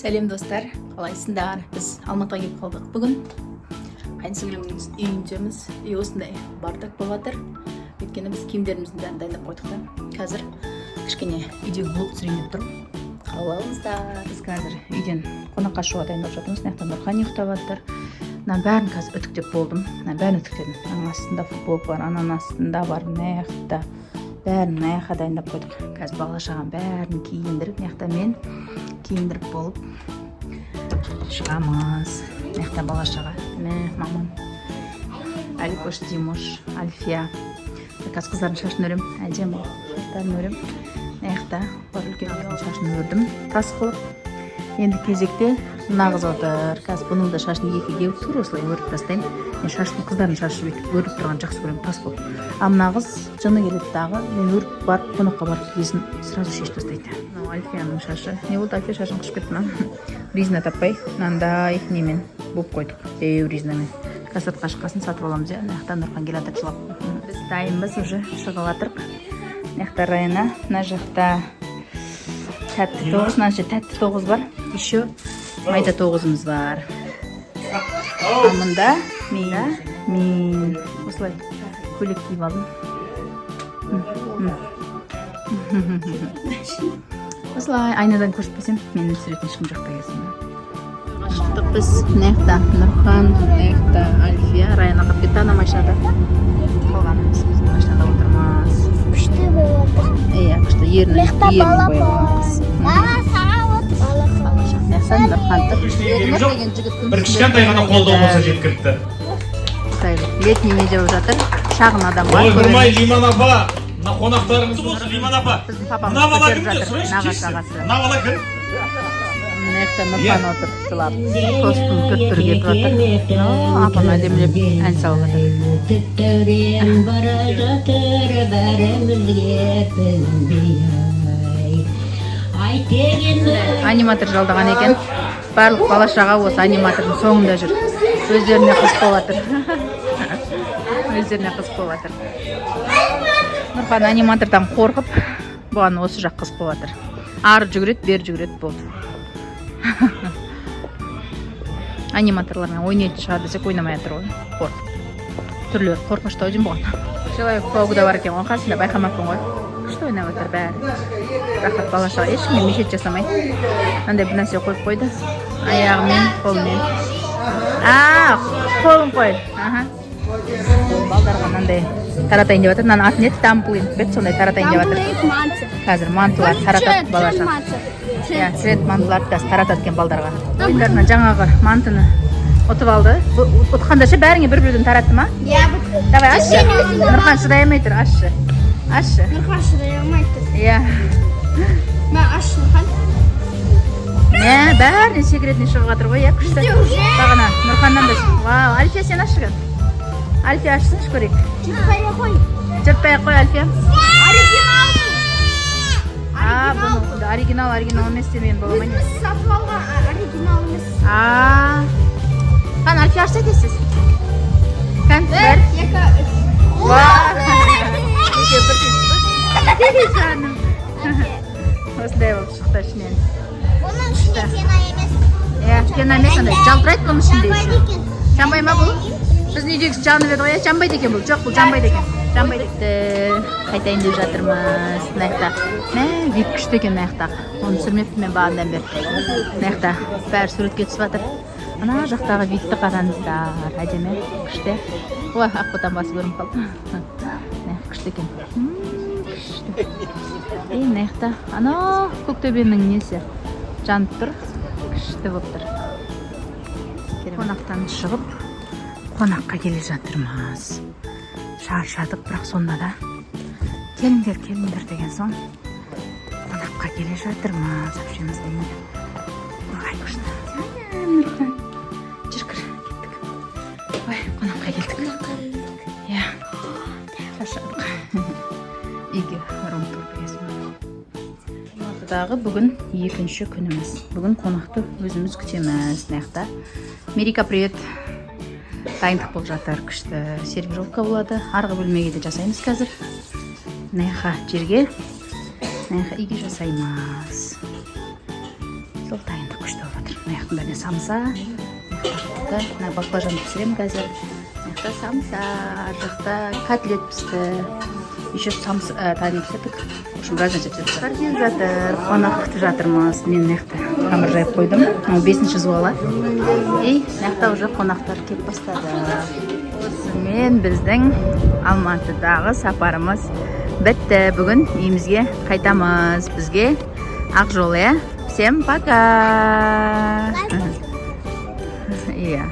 Сәлем, достар! Қалайсыңдар? Біз Алматыға келіп қалдық. Бүгін қайын сіңлімнің үйіндеміз. Үй осындай бардак болып жатыр, өйткені біз киімдеріміздің бәрін дайындап қойдық та. Қазір кішкене үйдегі влог түсірейін деп тұрмын, қабыл алыңыздар. Біз қазір үйден қонаққа шығуға дайындалып жатырмыз. Мына жақта Нұрхан ұйықтап жатыр. Мынаның бәрін қазір үтіктеп болдым, мына бәрін үтіктедім. Мынаның астында футболка бар, ананың астында бар, мына жақта бәрін мына жаққа дайындап қойдық. Қазір бала шағаның бәрін киіндіріп, мына жақта мен киіндіріп болып шығамыз. Мына жақта бала шаға, мә, мамам, Аликош, Димош, Альфия. Қазір қыздардың шашын өремін, әдемі қылып шаштарын өремін. Мына жақта бар, үлкен қыздың шашын өрдім тас қылып. Енді кезекте мына қыз отыр. Қазір бұның да шашын екіге тура осылай өріп тастаймын. Мен шаштың, қыздардың шашы бүйтіп өріліп тұрғанын жақсы көремін, тас болып. А мына қыз жыны келеді дағы, мен өріп барып, қонаққа барып келген, сразу шешіп тастайды. Мынау Альфияның шашы. Не болды, Альфия, шашың қышып кетті ма? Резина таппай, мынандай немен буып қойдық, дәу резинамен. Қазір сыртқа шыққасын сатып аламыз, иә. Мына жақта Нұрхан келе жатыр жылап. Біз дайынбыз, уже шығып жатырық. Мына жақта Райана, мына жақта тәтті тоғыз, мына жерде тәтті тоғыз бар, еще майда тоғызымыз бар. А мында мен осылай көйлек киіп алдым. Осылай айнадан көрсетпесем, мені түсіретін ешкім жоқ дегенсің. Шықтық біз. Мына жақта Нұрхан, мына жақта Альфия. Райана қалып кетті ана машинада. Қалғанымыз біздің машинада отырмыз. Күшті болып жатыр. Иә, күшті. Ерні Мына жақта ернін бала бояған бар. Қыз. Бала саған отыр. Бала. Мына жақта Нұрхан тұр. Ештеңе керек Ернұр жоқ. деген жігіттің Бір кішкентай ғана қолдау болса, жеткілікті. Осылай летний неде болып жатыр, шағын адам бар. Ой, Көп Нұрмай, емес. Лиман апа, мына қонақтарыңыз болсын, Лиман апа. Біздің папамыз Мына бала көтеріп кім деп жатыр, сұрайыншы, нағашы кешірсін. ағасы. Мына бала кім? Мына жақта Нұрхан отыр жылап, тосттың түр түрі кетіп жатыр. О, апам әдемілеп ән салып жатыр. Тіптәурен бара жатыр бәрімізге білінбей ай деген. Аниматор жалдаған екен. Барлық бала шаға осы аниматордың соңында жүр. Өздеріне қызық болып жатыр, өздеріне қызық болып жатыр. Нұрхан аниматордан қорқып, бұған осы жақ қызық болып жатыр. Ары жүгіреді, бері жүгіреді, болды. Аниматорлармен ойнайтын шығар десек, ойнамай жатыр ғой, қорқып. Түрлері қорқынышты ау деймін бұған. Человек паук да бар екен ғой қасында, байқамаппын ғой. Күшті ойнап жатыр бәрі, рахат. Бала шаға ешкімге мешать жасамайды. Мынандай бір нәрсе қойып қойды аяғымен, қолымен. А, қолын қой. Аха, балдарға мынандай таратайын деп жатыр. Мынаның аты не еді? Дамплинг пе еді? Сондай таратайын деп жатыр. Манты. Қазір мантылар таратады бала шаға. Иә, тренд мантыларды қазір таратады екен балдарға. Ойындарына жаңағы мантыны ұтып алды. Ұтқанда ше, бәріңе бір біреуден таратты ма? Иә. Давай, ашшы. Нұрхан шыдай алмай тұр, ашшы, ашшы. Нұрхан шыдай алмай тұр. Иә. Мә, аш, Нұрхан. Мә, бәрінен секретный шығып жатыр ғой, иә, күшті. Бізде уже. Бағана Нұрханнан да. Вау, Альфия, сен ашшы кәне. Альфия, ашсыншы, көрейік. Жыртпай ақ қой. Жыртпай ақ қой, Альфия. Оригинал. А, бұны оригинал, оригинал емес демен бола ма, не? Өзіміз сатып алған, оригинал емес. А, кәне, Альфия, ашса дейсіз, кәне, бір. Екі, үш. Вау, екеуі бірдей шықты, жаным. Осындай болып шықты ішінен. Бұның ішінде пена емес. Иә, пена емес, андай жалтырайды бұның ішінде Жанбайды еще. екен. Жанбай ма бұл? Біздің үйдегісі жанып еді ғой, иә. Жанбайды екен бұл. Жоқ, бұл жанбайды екен, жанбайды. Қайтайын деп жатырмыз. Мына жақта, мә, вид күшті екен мына жақтағы. Оны түсірмеппін мен бағанадан бері. Мына жақта бәрі суретке түсіп жатыр. Ана жақтағы видті қараңыздар, әдемі, күшті. Ой, Ақботан басы көрініп қалды. Мына жақ күшті екен. Күшті. И мына жақта анау Көктөбенің несі жанып тұр, күшті болып тұр. Қонақтан шығып, қонаққа келе жатырмыз. Шаршадық, бірақ сонда да келіңдер, келіңдер деген соң, қонаққа келе жатырмыз әпшеміздің үйіне. Ой, күшті. Сәлем, Нұрхан, жүр, кір, кеттік. Ой, қонаққа келдік, иә, шаршадық. Үйге рум тур бересің. Алматыдағы бүгін екінші күніміз. Бүгін қонақты өзіміз күтеміз. Мына жақта Мерика, привет. Дайындық болып жатыр, күшті сервировка болады. Арғы бөлмеге де жасаймыз қазір. Мына жаққа жерге, мына жаққа үйге жасаймыз. Сол дайындық күшті. дайындалып жатыр. Мына жақтың бәріне самса, мына жақта мына баклажан пісіремін қазір. Мына жақта самса, ар жақта котлет пісті. Еще самса, тағы не пісірдік? В общем, біраз нәрсе пісірдік. Келіп жатыр, қонақ күтіп жатырмыз. Мен мына жақта қамыр жайып қойдым. Мынау бесінші зуала. И мына жақта уже қонақтар келіп бастады. Осымен біздің Алматыдағы сапарымыз бітті. Бүгін үйімізге қайтамыз. Бізге ақ жол, иә. Всем пока. Иә.